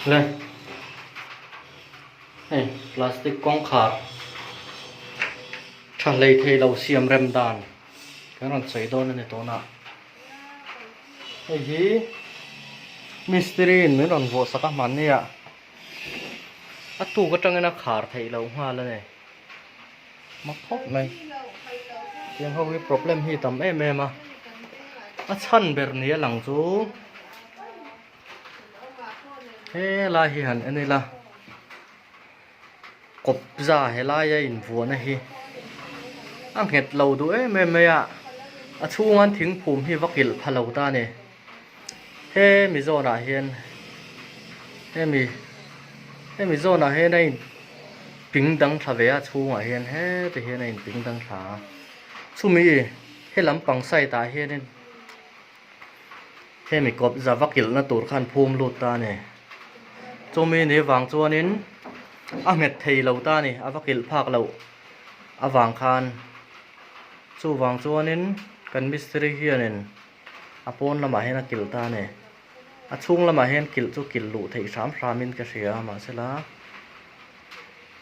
Le hei plastic kawngkhar tha hlei thei lo siam rem dan kan rawn sawi dawn a ni tawna hei hi mistiri in min rawn vuah sak a hmanni ah a tuk atangin a khar theih loh nghal a ni mak khawp mai tiang ho hi problem hi tam em em a a chhan ber ni a lang chu. Helai hi han en ila kawpza helaia invuahna hi a nghet lo duh em em mai a a chhunga thingphum hi va kilh pha lo ta a ni hemi zawnah hian hemi hemi zawnah hian a in ping dang thla ve a chhungah hian heti hian a in ping dang thla a chumi he lampang side ah hianin. Hemi kawp za va kilhna tur khan phum lut ta a ni. Chumi ni vang chuanin a nghet thei lo ta a ni, a va kilh phak loh avang khan. Chuvang chuanin kan mistiri hianin a pawn lamah hian a kilh ta a ni. A chhung lamah hian kilh chu kilh luh theih hram hramin ka hria mahsela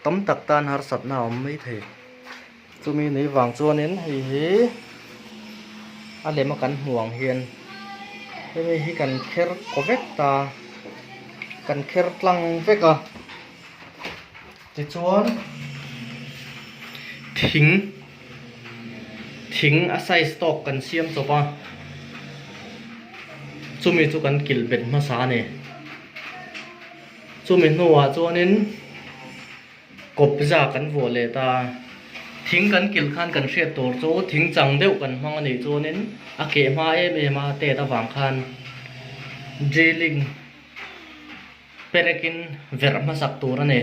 tam tak tan harsatna a awm mai thei. Chumi ni vang chuanin hei hi a lem a kan hmuh ang hian hemi hi kan kher kaw vek ta kan kher tlang vek a tichuan thing thing a size tawk kan siam chawp a chumi chu kan kilh bet hmasa a ni chumi hnuah chuanin. Kawpza kan vuah leh ta. Thing kan kilh khan kan hriat tur chu thing chang deuh kan hmang a nih chuanin a keh hma em em a tet avang khan drilling perekin verh hmasak tur a ni.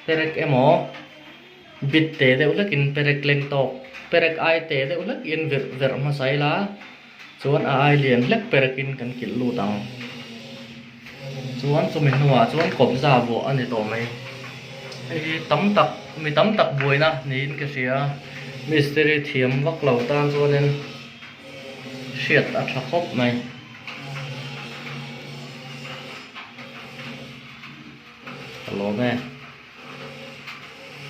Perek emaw bit teh deuh hlekin perek leng tawk perek ai teh deuh hlekin verh verh hmasa ila chuan a ai lian hlek perekin kan kilh lut ang. Chuan chumi hnuah chuan kawpza vuah a ni tawh mai. Hei hi tam tak mi tam tak buaina niin ka hria. Mistiri thiam vak lo tan chuanin hriat a tha khawp mai. Ka lawm e.